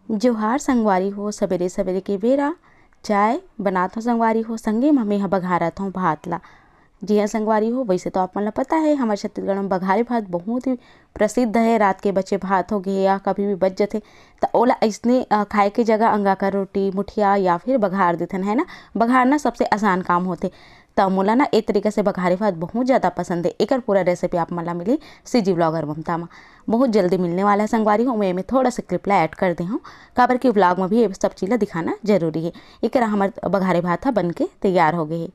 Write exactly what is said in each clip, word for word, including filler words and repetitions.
जोहार संगवारी हो, सबेरे सबेरे के बेरा चाय बनात हो संगवारी हो, संगे म मेहा बघारत हो भात ला। जी हाँ संगवारी हो, वैसे तो आप मन ला पता है, हमर छत्तीसगढ़ में बघारे भात बहुत ही प्रसिद्ध है। रात के बचे भात हो गए या कभी भी बच जथे, त ओला अइसने, अ, खाए के जगह अंगाकर रोटी, मुठिया या फिर बघार देथन, है ना। बघारना सबसे आसान काम होथे। त मोला ना ए तरीका से बघारे भात बहुत ज़्यादा पसंद है। एकर पूरा रेसिपी आप मन ला मिली सीजी ब्लॉगर ममता मा। बहुत जल्दी मिलने वाला है संगवारी हो, मैं एमे थोड़ा सा क्लिप ला ऐड कर दे हूँ, काबर कि ब्लॉग में भी ये सब चीज़ ला दिखाना जरूरी है। एकर हमर बघारे भात ह बन के तैयार हो गए है।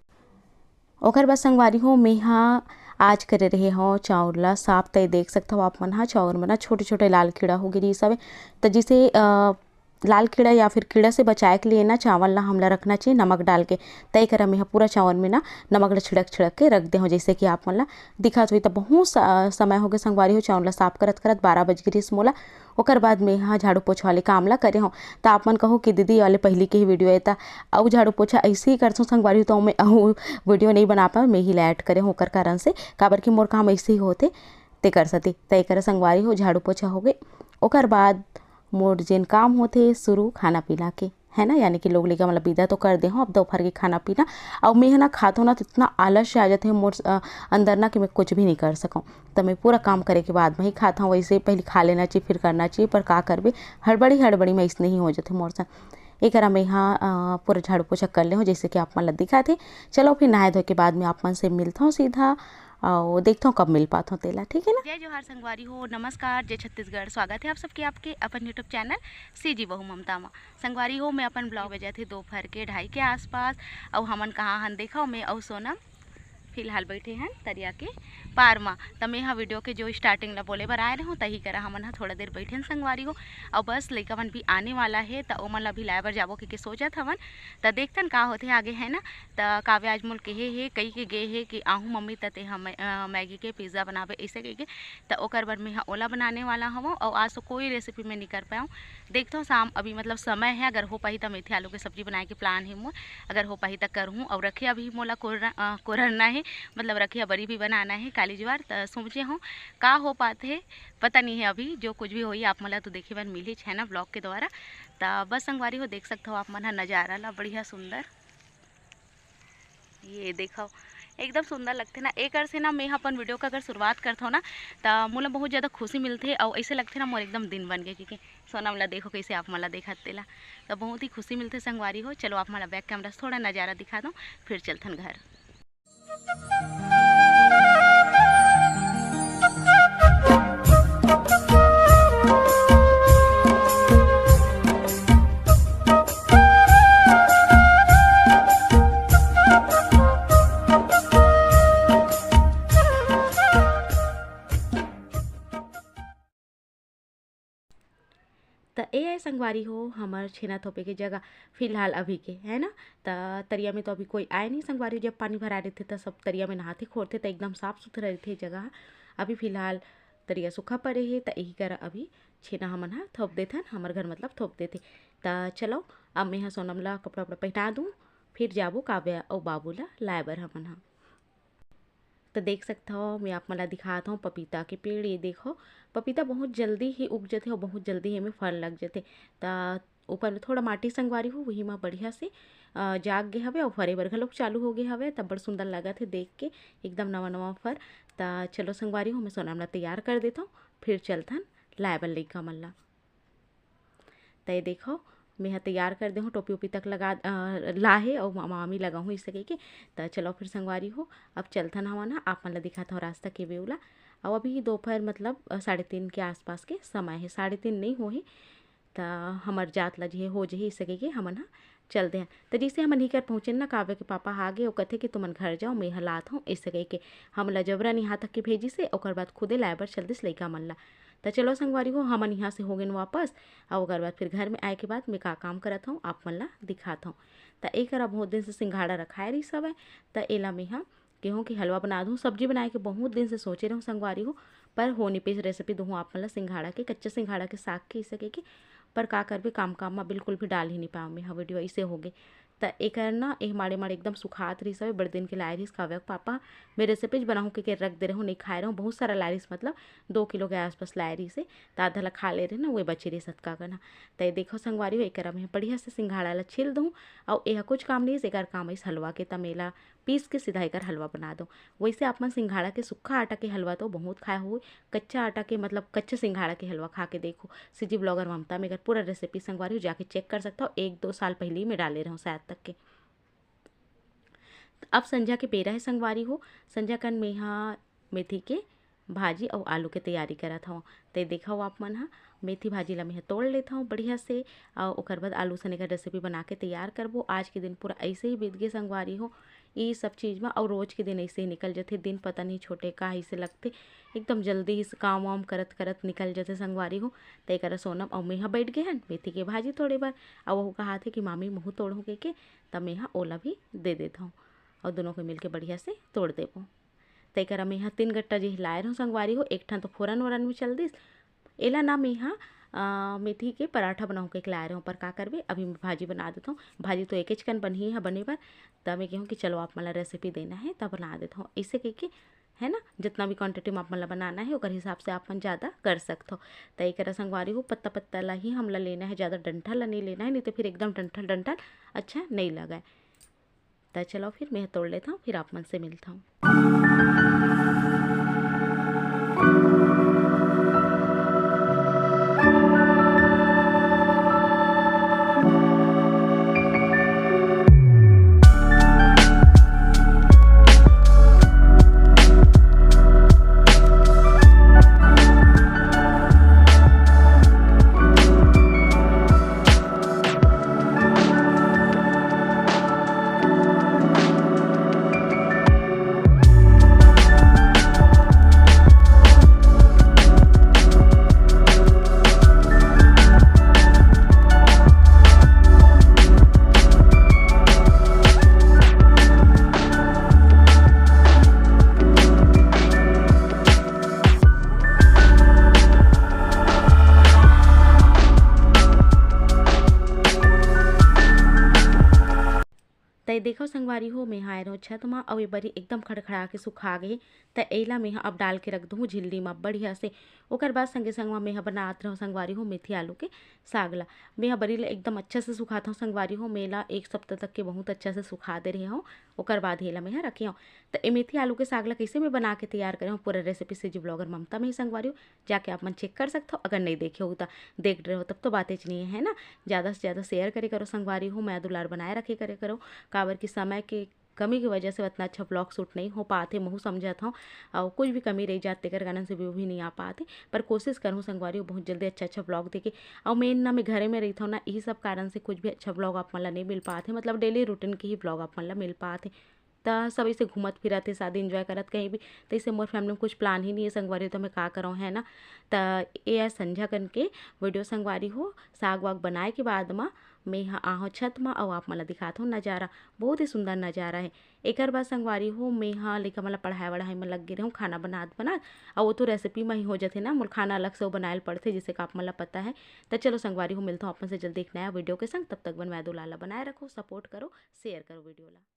ओकर बाद संगवारी हो, मेहा आज करे रहे हो चाउर ला साफ। तय देख सकत हो आप मन हा, चाउर में ना छोटे छोटे लाल कीड़ा हो गे रहिस हवे। त जिसे, अ, लाल कीड़ा या फिर कीड़ा से बचाए के लिए ना चावल ला हमला रखना चाहिए नमक डाल के। तय करा मेहा पूरा चावल में ना नमक ला छिड़क छिड़क के रख दे हो, जैसे कि आप मन ला दिखात हुई। त बहुत स-, समय हो गए संगवारी हो, चावल ला साफ करत करत बारह बज गिरिस मोला। ओकर बाद मेहा झाड़ू पोछा वाले काम ला करे हो। त आप मन कहो कि दीदी वाले पहली के ही वीडियो है, त अउ झाड़ू पोछा ऐसे ही करथों संगवारी हो, त मैं अउ वीडियो नहीं बना पाऊँ, मैं ही ला ऐड करे हो ओकर कारण से, काबर कि मोर काम ऐसे ही होते। ते कर सती। त एकर संगवारी हो झाड़ू पोछा हो गए। ओकर बाद मोर जेन काम होथे शुरू खाना पीना के, है ना, यानी कि लोग लइका मतलब विदा तो कर दे हो, अब दोपहर के खाना पीना। अउ मैं है ना खात हो ना तो इतना आलस आ जाते हैं मोर, अ, अंदर ना कि मैं कुछ भी नहीं कर सकूँ। त मैं पूरा काम करे के बाद में ही खात हूँ। वैसे पहले खा लेना चाहिए, फिर करना चाहिए, पर का करबे, हड़बड़ी हड़बड़ी में ऐसने ही हो जाते मोर से। एकरा मैं हा, अ, पूरा झाड़ू पोछा कर ले हूँ, जैसे कि आप मन ला दिखात हे। चलो फिर नहाए धोए के बाद में आप मन से मिलत हूँ सीधा, अउ देखत हूँ कब मिल पात हूँ तेला, ठीक है ना। जय जोहार संगवारी हो, नमस्कार, जय छत्तीसगढ़। स्वागत है आप सबके आपके अपन YouTube चैनल सीजी बहू ममता मा। संगवारी हो, मैं अपन ब्लॉग बजे जाथे दोपहर के ढाई के आसपास। अउ हमन कहाँ हन देखो, मैं अउ सोनम फिलहाल बैठे हन तरिया के पार मा। त मैं हा वीडियो के जो स्टार्टिंग ला बोले बर आए रहूँ, तही करा हमन हा थोड़ा देर बैठे हन संगवारी हो। अउ बस लइका मन भी आने वाला है, त ओमन ला भी लाए बर जाबो के, के सोचत हवन। त देखतन का होथे आगे, है ना। त काव्य आज मोल कहे हे, कही के गे हे कि आहूँ मम्मी, त ते हम, अ, मैगी के पिज़्ज़ा बनाबे, ऐसे कह के। त ओकर बर मैं हा ओला बनाने वाला हवं। अउ आज तो कोई रेसिपी मैं नहीं कर पाऊँ, देखथों शाम अभी मतलब समय है, अगर हो पाही त मेथी आलू के सब्जी बनाए के प्लान है मोर। अगर हो पाही त करहूँ। अउ रखिया भी मोला कोर-, अ, कोरना है, मतलब रखिया बरी भी बनाना है काली जुवार। त सोचे हूँ का हो पात है, पता नहीं है। अभी जो कुछ भी होही आप मन ला तो देखे बर मिलही है ना ब्लॉग के द्वारा। त बस संगवारी हो, देख सकत हो आप मन ह नजारा ला, बढ़िया सुंदर। ये देखो, एकदम सुंदर लगथे ना। एकर से ना मैं अपन वीडियो का अगर शुरुआत करथों ना, त मोला बहुत ज़्यादा खुशी मिलथे अउ ऐसे लगथे ना मोर एकदम दिन बन गए, क्योंकि सोनम ला देखो कैसे आप मन ला देखत तेला, त बहुत ही खुशी मिलथे संगवारी हो। चलो आप मन ला बैक कैमरा से थोड़ा नज़ारा दिखा दो, फिर चलथन घर। त ए आय संगवारी हो, हमर छेना थोपे के जगह फिलहाल अभी के, है ना। त तरिया में तो अभी कोई आए नहीं संगवारी हो, जब पानी भरा रहिथे त सब तरिया में नहाथे खोरथे, त एकदम साफ सुथरा रहिथे जगह ह। अभी फिलहाल तरिया सूखा पड़े हे, त यही करा अभी छेना हमन ह थोप देथन, हमर घर मतलब थोप देथे। त चलो, अब मैं ह सोनम ला कपड़ा उपड़ा पहिना दूँ, फिर जाबो काव्या अउ बाबू ला लाए बर हमन ह। त देख सकत हव, मैं आप मन ला दिखात हव पपीता के पेड़। ये देखो, पपीता बहुत जल्दी ही उग जथे अउ बहुत जल्दी ही एमे फल लग जथे। त ऊपर में थोड़ा माटी संगवारी हो, वही म बढ़िया से, अ, जाग गे हवे अउ फरे बर घलोक चालू हो गे हवे। त बड़ सुंदर लगत हे देख के, एकदम नवा नवा फर। त चलो संगवारी हो, मैं सोनम ला तैयार कर देथव, फिर चलथन लाए बर लइका मन ला। त ये देखो, मेंहा तैयार कर दे हूँ, टोपी ओपी तक लगा, अ, ला हे अउ मा-, मामी लगाहूँ इसे कहिके। त चलो फिर संगवारी हो, अब चलथन हमन ह, आप मन ला दिखात हव रास्ता के view ला। अउ अभी दोपहर मतलब, अ, साढ़े तीन के आसपास के समय हे, साढ़े तीन नहीं हो हे, त हमर जात ला जे हे हो जही इसे कहिके हमन ह चल दे हन। त जइसे हमन इही कर पहुँचेन ना, काव्य के पापा ह आगे, ओ कथे कि तुमन घर जाओ, मेंहा लात हूँ, अइसे कहिके हमन ला जबरन इहाँ तक के भेजिस हे, ओकर बाद खुदे लाए बर चल दिस लइका मन ला। त चलो संगवारी हो, हमन इहाँ से हो गेन वापस, अउ ओकर बाद फिर घर में आए के बाद मैं का काम करत हूँ, आप मन ला दिखात हूँ। त ए करा बहुत दिन से सिंघाड़ा रखाए रहिस हवय, त एला मेंहा ये हो कि हलवा बना दूँ। सब्जी बनाए के बहुत दिन से सोचे रहूँ संगवारी हो, पर हो नहीं पाइस रेसिपी दूँ आप मन ला सिंघाड़ा के, कच्चा सिंघाड़ा के साग के, इसे के, के। पर का करबे, काम काम में बिल्कुल भी डाल ही नहीं पाऊँ मैं। हाँ, वीडियो ऐसे हो गए। त एकर ना एह माड़े माड़े एकदम सुखात रहिस हवे, बड़े दिन के लाए रहिस काव्या के पापा। मैं रेसिपीज बनाहूँ के, के रख दे रहूँ, नहीं खाए रहूँ, बहुत सारा लाए रहिस, मतलब दो किलो के आसपास लाए रहिस हे। त आधा ला खा ले रहे ना, वही बचे रहिस अतका कना। त ये देखो संगवारी हो, एकर मैं बढ़िया से सिंघाड़ा ला छील दूँ। अउ एह कुछ काम नहीं, एकर काम है हलवा के, त मैं एला पीस के सीधा एकर हलवा बना दो। वैसे आप मन सिंघाड़ा के सुक्खा आटा के हलवा तो बहुत खाए हो, कच्चा आटा के, मतलब कच्चा सिंघाड़ा के हलवा खा के देखो। सीजी ब्लॉगर ममता में एकर पूरा रेसिपी संगवारी हो जाके चेक कर सकता हो, एक दो साल पहले ही मैं डाले रहूँ शायद तक के। अब संझा के बेरा है संगवारी हो, संझा कन मेहा मेथी के भाजी अउ आलू के तैयारी करत हव। ते देखव आप मन ह, मेथी भाजी ला मेहा तोड़ लेत हव बढ़िया से, अउ ओकर बाद आलू सने का रेसिपी बना के तैयार करबो। आज के दिन पूरा ऐसे ही बीत गे संगवारी हो, ई सब चीज म। अउ रोज के दिन ऐसे ही निकल जथे, दिन पता नहीं छोटे का ऐसे लगथे, एकदम जल्दी से काम वाम करत करत निकल जथे संगवारी हो। ते करा सोनम अउ मेहा बैठ गे हन मेथी के भाजी तोड़े बर। अउ वो कहा थे कि मामी महू तोड़हूँ कहिके, त मेहा ओला भी दे देत हव, अउ दोनों के मिलके बढ़िया से तोड़ देबो। तेकरा में यहाँ तीन गट्टा जे लाए रहूँ संगवारी हो, एक ठन तो फोरन वोरन में चल दिस। एला ना मैं यहाँ, अ, मेथी के पराठा बनाऊँ के लाए रहूँ, पर का करबे, अभी मैं भाजी बना देत हूँ। भाजी तो एकेच कन बनही है बने बर, त मैं कहूँ कि चलो आप मन ला रेसिपी देना है, त बना देत हूँ। ऐसे कह के, है ना, जितना भी क्वांटिटी में आप मन ला बनाना है, ओकर हिसाब से आप मन ज़्यादा कर सकत हो। त एकरा संगवारी हो, पत्ता पत्ता ला ही हमला लेना है, ज़्यादा डंठल ला नहीं लेना है, नहीं तो फिर एकदम डंठल डंठल अच्छा नहीं लगे। त चलो फिर मैं तोड़ लेत हूँ, फिर आप मन से मिलत हूँ। त ये देखो संगवारी हो, मैं आए रहूँ छत म, अउ ये बरी एकदम खड़खड़ा के सुखा गे, त एला मैं अब डाल के रख दूँ झिल्ली म बढ़िया से। ओकर बाद संगे संग म मैं बनात रहूँ संगवारी हो मेथी आलू के साग ला। मैं बरी ला एकदम अच्छा से सुखात हूँ संगवारी हो, मैं ला एक सप्ताह तक के बहुत अच्छा से सुखा दे रहे हूँ। ओकर बाद एला मैं रखे हूँ। त ए मेथी आलू के साग ला कैसे मैं बना के तैयार करे हूँ, पूरा रेसिपी सीजी ब्लॉगर ममता में ही संगवारी हो, जाके आप मन चेक कर सकत हो। अगर नहीं देखे हो त देख रहे हो तब तो बातें नहीं है ना। ज़्यादा से ज़्यादा शेयर करे करो संगवारी हो, मया दुलार बनाए रखे करे करो, काबर कि समय के कमी की वजह से उतना अच्छा ब्लॉग शूट नहीं हो पाते, महू समझत हूँ। और कुछ भी कमी रह जाते कर कारण से व्यू भी नहीं आ पाते, पर कोशिश करूँ संगवारी हो बहुत जल्दी अच्छा अच्छा ब्लॉग देके। और मेन ना मैं घरे में रही हूँ ना, यही सब कारण से कुछ भी अच्छा ब्लॉग आप मन ला नहीं मिल पाते, मतलब डेली रूटीन के ही ब्लॉग आप मन ला मिल पाते। त सब ऐसे घूमत फिरत हे, शादी एंजॉय करत कहीं भी, त ऐसे मोर फैमिली में कुछ प्लान ही नहीं है संगवारी हो, त मैं का करूँ, है ना। त ये है संझा कन के वीडियो संगवारी हो, साग वाग बनाए के बाद म मैं ह आहूँ छत म, अउ आप मन ला दिखात हूँ नज़ारा, बहुत ही सुंदर नज़ारा है। एकर बाद संगवारी हो, मैं ह लइका मन ला पढ़ाए वढ़ाए में लग गे रहूँ, खाना बनात बनात, अउ वो तो रेसिपी म ही हो जाथे ना, मोर खाना अलग से वो बनाए ल पड़थे, जैसे कि आप मन ला पता है। त चलो संगवारी हो, मिलत हूँ आप मन से जल्दी एक नया वीडियो के संग, तब तक बर मया दुलार ला बनाए रखो, सपोर्ट करो, शेयर करो वीडियो ला।